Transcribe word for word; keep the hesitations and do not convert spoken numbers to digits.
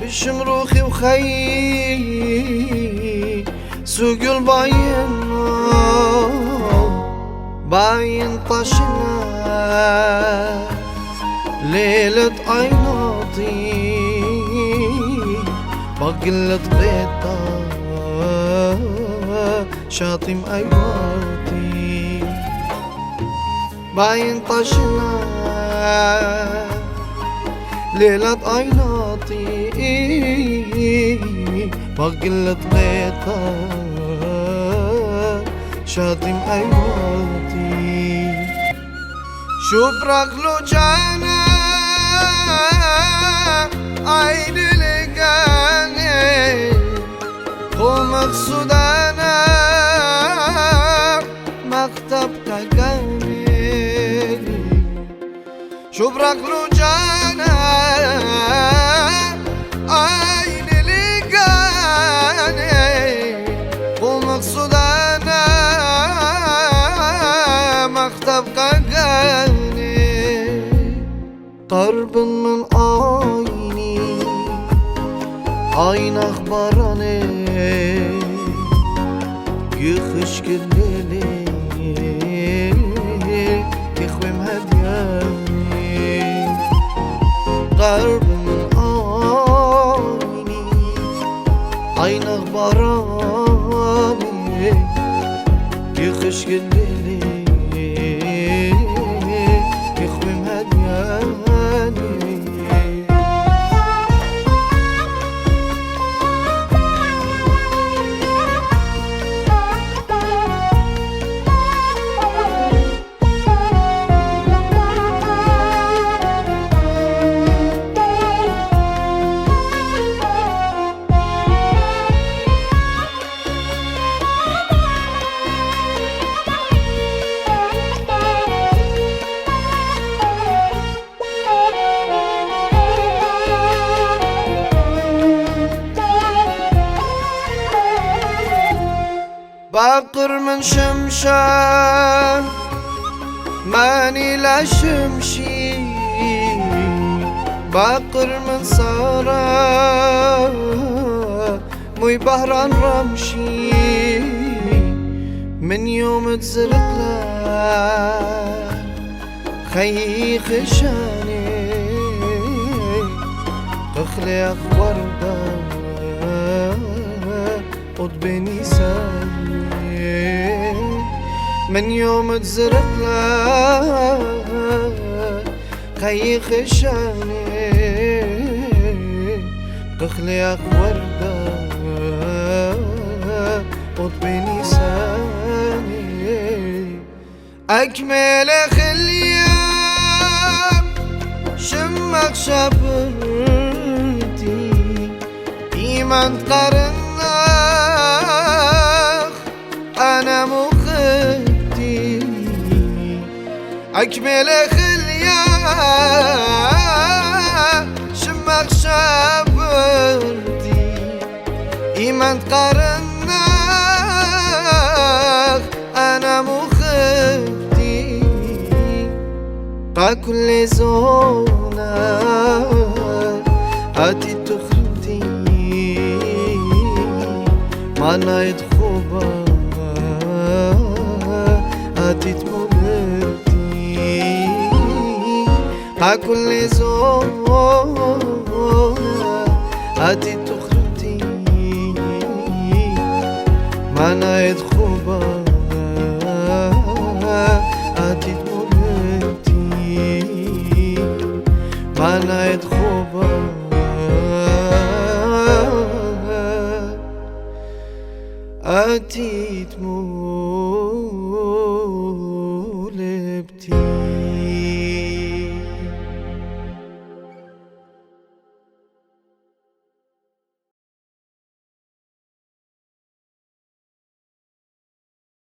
Şim ruxî û xeyî sûgul bayîn, bayîn taşine lêlet aynatî, bak gilet qêta şatîm eybatî. Bayîn taşine lêlat aynatî, bak gilet qêta şatîm eybatî. Şubraq lucane aynî ligane, xo mexsudane mekteb qegane. Şubraq lucane aynî ligane, xo mexsudane mekteb qegane. Qerbin min aynî, aynax baranê, yê xişk lêlê, kê xwêm hedyanê. Qerbin min aynî, aynax baranê, yê xişk lêlê, kê xwêm hedyanê. Baqir min şimşe, menî le şimşî. Baqir min sare, mûy behran remşî. Min yomit ziriqle, xeyî xişanê, qixlê exwerda, ot bê nîsanê. Min yomit ziriqle, xeyî xişanê, qixlê exwerda, ot bê nîsanê. Ekmêlê xilye, şimex şebirdî, îmend qerinax, enem û xitî. Ekmêlê xilye, şimex şebirdî, îmend qerinax, enem û xitî. Qe kulê zona, etî tu xitî, manayê xoba, etî tu xitî. Qe kulê zona, etî tu xitî, manayê xoba, etî tu xitî, manayê xoba, etî tu xitî.